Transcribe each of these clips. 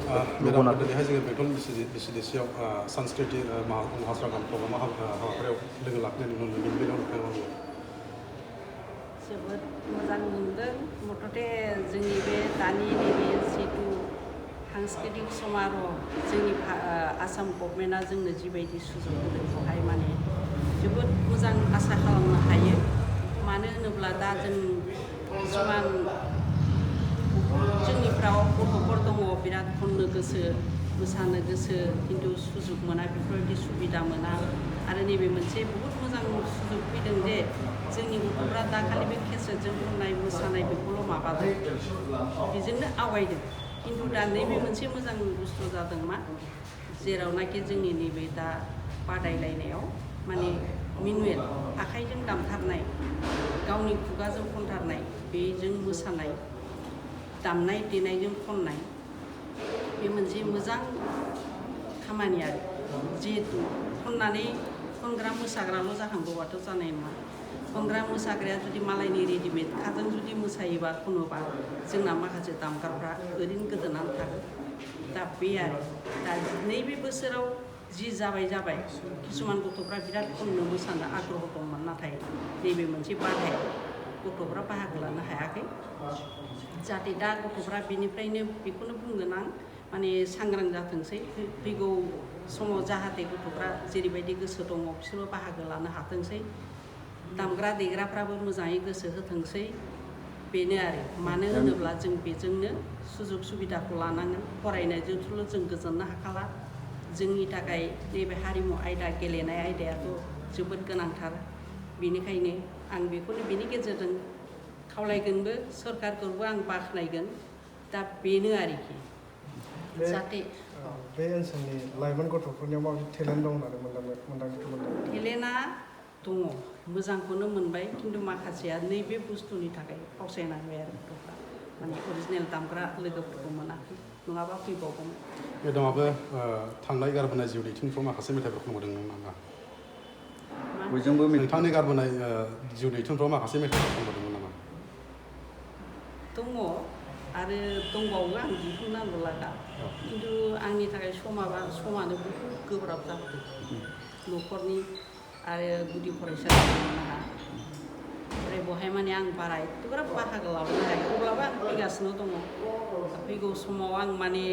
Madam दिनैहाय जोङो बेंटल VCDCआव संस्कृति महासांग्राम प्रग्राम हाबाफारियाव लोगो लाखिनाय नुनो मोनदों बेनि बेलायाव नोंथाङा मा बुङो? जोबोद मोजां मोनदों मथथे जोंनि बे दानि नैबे जिथु सांस्कृतिक समार'ह जोंनि आसाम गभर्नमेन्टआ जोंनो जिबायदि सुजुग होदों बेवहाय माने जोबोद मोजां आसा खालामनो हायो मानो होनोब्ला दा जों किसुमान जोंनिफ्राव गथ'फोर दङ बिराद खननो गोसो मोसानो गोसो खिन्थु सुजुग मोना बेफोरबायदि सुबिदा मोना आरो नैबे मोनसे बहुद मोजां सुजुग फैदों जे जोंनि गथ'फ्रा दा खालि बे केसेटजों खननाय मोसानाय बेखौल' माबादों बेजोंनो आवगायदों खिन्थु दा नैबे मोनसे मोजां बुस्थु जादों मा जेरावनाखि जोंनि नैबे दा बादायलायनायाव माने मेनुएल आखाइजों दामथारनाय गावनि खुगाजों खनथारनाय बेजों मोसानाय दामनाय देनायजों खननाय बे मोनसे मोजां खामानि आरो जिहेतु खननानै खनग्रा मोसाग्राल' जाखांगौबाथ' जानाय नङा खनग्रा मोसाग्राया जुदि मालायनि रेडिमेडखाजों जुदि मोसायोबा खनोबा जोंना माखासे दामग्राफ्रा ओरैनो गोदोनानै थागोन दा बे आरो दा नैबे बोसोराव जि जाबाय किसुमान गथ'फ्रा बिराद खननो मोसानो आग्रह दंमोन नाथाय नैबे मोनसे बादायाव गथ'फ्रा बाहागो लानो हायाखै जाहाथे दा गथ'फ्रा बेनिफ्रायनो बेखौनो बुंगोन आं माने सांग्रां जाथोंसै फैगौ समाव जाहाथे गथ'फ्रा जेरैबायदि गोसो दङ बिसोरबो बाहागो लानो हाथोंसै दामग्रा देग्राफ्राबो मोजाङै गोसो होथोंसै बेनो आरो मानो होनोब्ला जों बेजोंनो सुजुग सुबिदाखौ लानांगोन फरायनायजोंल' जों गोजोननो हाखाला जोंनि थाखाय नैबे हारिमु आयदा गेलेनाय आयदायाथ' जोबोद गोनांथार बेनिखायनो आं बेखौनो बेनि गेजेरजों खावलायगोनबो सरकारखौबो आं बाख्नायगोन दा बेनो आरोखि जाहाथे बे ओनसोलनि लाइमोन गथ'फोरनियाव माबायदि टेलेन्ट दं होननानै मोनदांथिखौ मोनदों टेलेन्टआ दङ मोजांखौनो मोनबाय खिन्थु माखासेया नैबे बुस्थुनि थाखाय फावसायनांबाय आरो गथ'फ्रा माने अरिजिनेल दामग्रा लोगोफोरखौ मोनाखै नङाबा फैबावगौमोन मेडामाबो थांनाय गारबोनाय जिउ दैथिंफ्राव माखासे मेथाइफोर खनबोदोंमोन नामा बयजोंबो नोंथांनि गारबोनाय जिउ दैथिंफ्राव माखासे मेथाइफोर खनबोदोंमोन नामा दङ आरो दंबावो आं दिहुननांगौ लागा खिन्थु आंनि थाखाय समानो बहुद गोब्राब जाबोदों न'खरनि आरो गुदि फरायसालियाव मोनहा ओमफ्राय बहाय माने आं बारा एथ'ग्राब बाहागो लाबोनो हायाखै अब्लाबो आं फैगासिनो दङ फैगौ समाव आं माने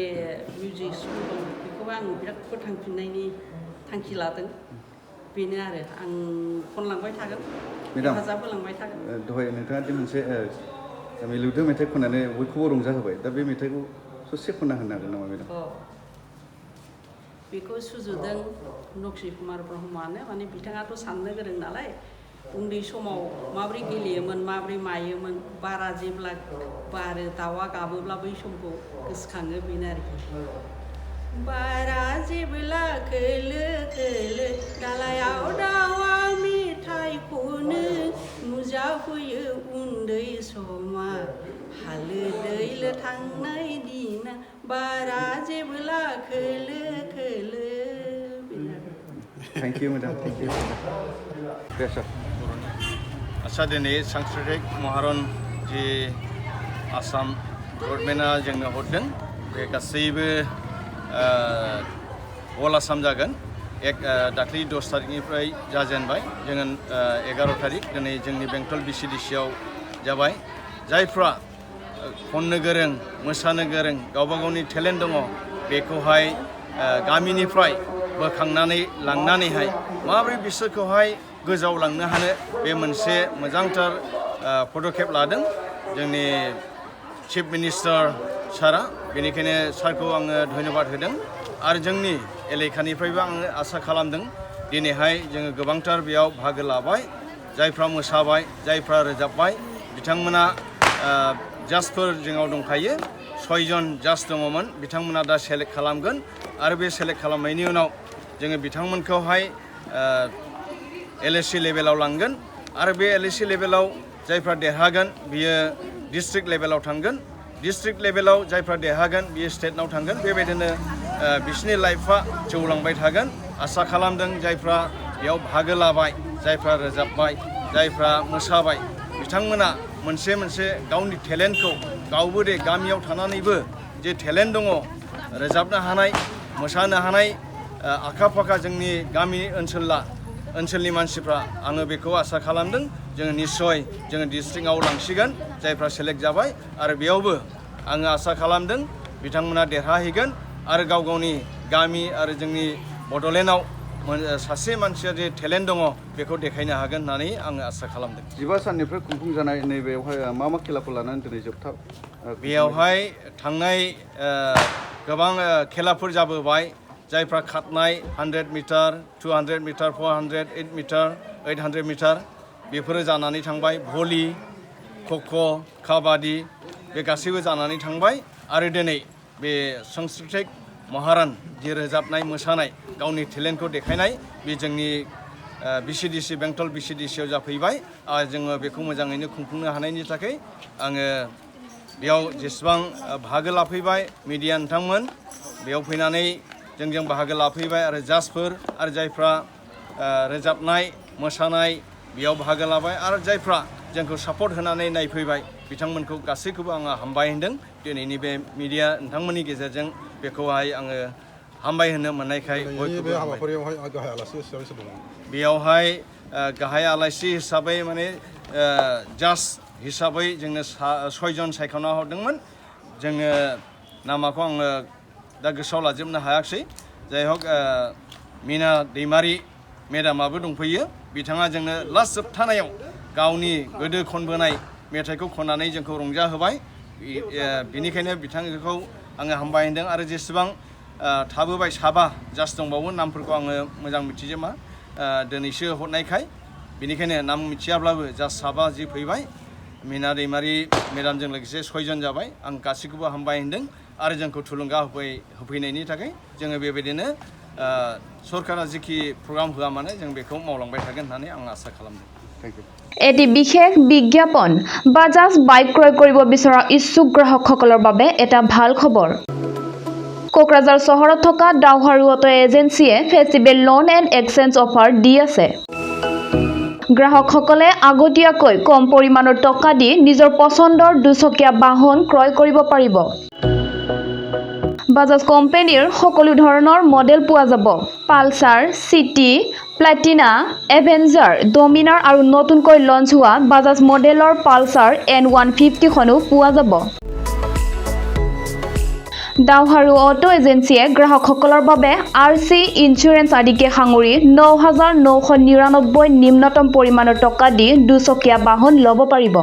मिउजिक स्कुल दं बेखौबो आं बिराद फोथांफिननायनि थांखि लादों बेनो आरो आं खनलांबाय थागोन हेफाजाब होलांबाय थागोन दहाय नोंथाङा दि मोनसे मिलौदो मेथाइ खननानै बयखौबो रंजाहोबाय दा बे मेथाइखौ ससे खनना होनो हागोन नामा मेडाम बेखौ सुजुदों नक्सि कुमार ब्रह्मआनो माने बिथाङाथ' साननो गोरों नालाय उन्दै समाव माब्रै गेलेयोमोन माब्रै मायोमोन बारा जेब्ला बारो दाउआ गाबोब्ला बै समखौ गोसोखाङो बेनो आरोखि बारा जेब्ला खोलो खोलो दालायाव दाउआ मेथाइ खनो नुजाफैयो उन्दै समा हालो दैलो थांनाय दिना बारा जेब्ला खोलो खोलो thank you madam thank you आच्छा दिनै सांस्कृतिक महारन जि आसाम गभर्नमेन्टआ जोंनो हरदों बे गासैबो अल आसाम जागोन दाख्लै 10 तारिखनिफ्राय जाजेनबाय जोङो 11 तारिख दिनै जोंनि बेंटल VCDCआव जाबाय जायफ्रा खननो गोरों मोसानो गोरों गावबा गावनि टेलेन्ट दङ बेखौहाय गामिनिफ्राय बोखांनानै लांनानैहाय माबोरै बिसोरखौहाय गोजौआव लांनो हानो बे मोनसे मोजांथार पदक्षेप लादों जोंनि चिफ मिनिस्टार सारा बेनिखायनो सारखौ आङो धन्यबाद होदों आरो जोंनि एलेकानिफ्रायबो आङो आसा खालामदों दिनैहाय जोङो गोबांथार बेयाव बाहागो लाबाय जायफ्रा मोसाबाय जायफ्रा रोजाबबाय बिथांमोना जाजफोर जोंनाव दंखायो 6 जन जाज दङमोन बिथांमोना दा सेलेक्ट खालामगोन आरो बे सेलेक्ट खालामनायनि उनाव जोङो बिथांमोनखौहाय LSC लेभेलाव लांगोन आरो बे LSC लेभेलाव जायफ्रा देरहागोन बियो डिस्ट्रिक्ट लेभेलाव थांगोन डिस्ट्रिक्ट लेभेलाव जायफ्रा देरहागोन बियो स्टेटनाव थांगोन बेबायदिनो बिसोरनि लाइफआ जौलांबाय थागोन आसा खालामदों जायफ्रा बेयाव बाहागो लाबाय जायफ्रा रोजाबबाय जायफ्रा मोसाबाय बिथांमोना मोनसे गावनि टेलेन्टखौ गावबो दे गामियाव थानानैबो जे टेलेन्ट दङ रोजाबनो हानाय मोसानो हानाय आखा फाखा जोंनि गामि ओनसोलनि मानसिफ्रा आङो बेखौ आसा खालामदों जोङो निस्सय जोङो डिस्ट्रिक्टआव लांसिगोन जायफ्रा सेलेक्ट जाबाय आरो बेयावबो आङो आसा खालामदों बिथांमोना देरहाहैगोन आरो गाव गावनि गामि आरो जोंनि बड'लेण्डआव सासे मानसिया जे टेलेन्ट दङ बेखौ देखायनो हागोन होननानै आङो आसा खालामदों 15 साननिफ्राय खुंफुंजानाय नैबेयावहाय मा मा खेलाखौ लानानै दिनै जोबथा बेयावहाय थांनाय गोबां खेलाफोर जाबोबाय जायफ्रा खारनाय 100 मिटार 200 मिटार 400 8 मिटार 800 मिटार बेफोरो जानानै थांबाय भलि खख' काबादि बे गासैबो जानानै थांबाय आरो दिनै बे संस्कृतिक महारान जि रोजाबनाय मोसानाय गावनि टेलेन्टखौ देखायनाय बे जोंनि VCDC बेंटल VCDCआव जाफैबाय आरो जोङो बेखौ मोजाङैनो खुंफुंनो हानायनि थाखाय आङो बेयाव जेसेबां बाहागो लाफैबाय मिडिया नोंथांमोन बेयाव फैनानै जोंजों बाहागो लाफैबाय आरो जाजफोर आरो जायफ्रा रोजाबनाय मोसानाय बेयाव बाहागो लाबाय आरो जायफ्रा जोंखौ सापर्ट होनानै नायफैबाय बिथांमोनखौ गासैखौबो आङो हामबाय होनदों दिनैनि बे मिडिया नोंथांमोननि गेजेरजों बेखौहाय आङो हामबाय होनो मोननायखाय बे हाबाफारियावहाय गाहाय आलासि हिसाबै सोर दङ बेयावहाय गाहाय आलासि हिसाबै माने जाज हिसाबै जोंनो 6 जन सायख'ना हरदोंमोन जोङो नामाखौ आङो दा गोसोआव लाजोबनो हायाखै जाय हक मिना दैमारि मेडामाबो दंफैयो बिथाङा जोंनो लास्ट जोबथानायाव गावनि गोदो खनबोनाय मेथाइखौ खननानै जोंखौ रंजाहोबाय बेनिखायनो बिथांखौ आङो हामबाय होनदों आरो जेसेबां थाबोबाय साबा जाज दंबावो नामफोरखौ आङो मोजां मिथिजोबा दिनैसो हरनायखाय बेनिखायनो नाम मिथियाब्लाबो जाज साबा जि फैबाय मिना दैमारि मेडामजों लोगोसे 6 जन जाबाय आं गासैखौबो हामबाय होनदों आरो जोंखौ थुलुंगा होफैनायनि थाखाय जोङो बेबायदिनो सरकारा जिखि प्रग्राम होआ मानो जों बेखौ मावलांबाय थागोन होननानै आं आसा खालामदों थेंक इउ এটি বিশেষ বিজ্ঞাপন বাজাজ বাইক ক্ৰয় কৰিব বিচৰা ইচ্ছুক গ্ৰাহকসকলৰ বাবে এটা ভাল খবৰ কোকৰাঝাৰ চহৰত থকা ডাউহাৰু অটো এজেন্সিয়ে festival loan and exchange offer দি আছে গ্ৰাহকসকলে আগতীয়াকৈ কম পৰিমাণৰ টকা দি নিজৰ পছন্দৰ দুচকীয়া বাহন ক্ৰয় কৰিব পাৰিব বাজাজ কোম্পানীৰ সকলো ধৰণৰ মডেল পোৱা যাব Pulsar city Platina avenger Dominar আৰু নতুনকৈ লঞ্চ হোৱা বাজাজ মডেলৰ পালসাৰ N150 খনো পোৱা যাব ডাউহাৰু অটো এজেন্সিয়ে গ্ৰাহকসকলৰ বাবে RC ইন্স্যুৰেন্স আদিকে সাঙুৰি 9,999 নিম্নতম পৰিমাণৰ টকা দি দুচকীয়া বাহন ল'ব পাৰিব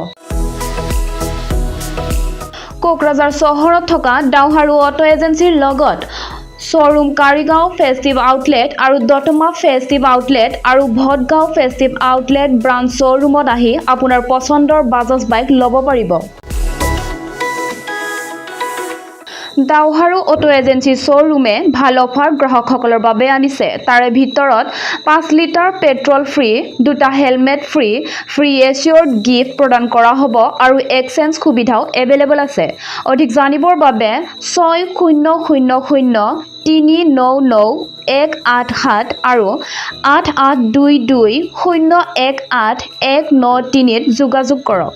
কোকৰাঝাৰ চহৰত থকা ডাউহাৰু অটো এজেন্সিৰ লগত শোৰুম কাৰিগাঁও ফেষ্টিভ আউটলেট আৰু দতমা ফেষ্টিভ আউটলেট আৰু ভটগাঁও ফেষ্টিভ আউটলেট ব্ৰাঞ্চ শোৰুমত আহি আপোনাৰ পছন্দৰ বাজাজ বাইক ল'ব পাৰিব ডাউহাৰু অটো এজেন্সি শোৰুমে ভাল অফাৰ গ্ৰাহকসকলৰ বাবে আনিছে তাৰে ভিতৰত 5 লিটাৰ পেট্ৰল ফ্ৰী দুটা হেলমেট ফ্ৰী এচিয়ৰ্ড গিফ্ট প্ৰদান কৰা হ'ব আৰু এক্সচেঞ্জ সুবিধাও এভেইলেবল আছে অধিক জানিবৰ বাবে 6000399187 আৰু 8822018193 ত যোগাযোগ কৰক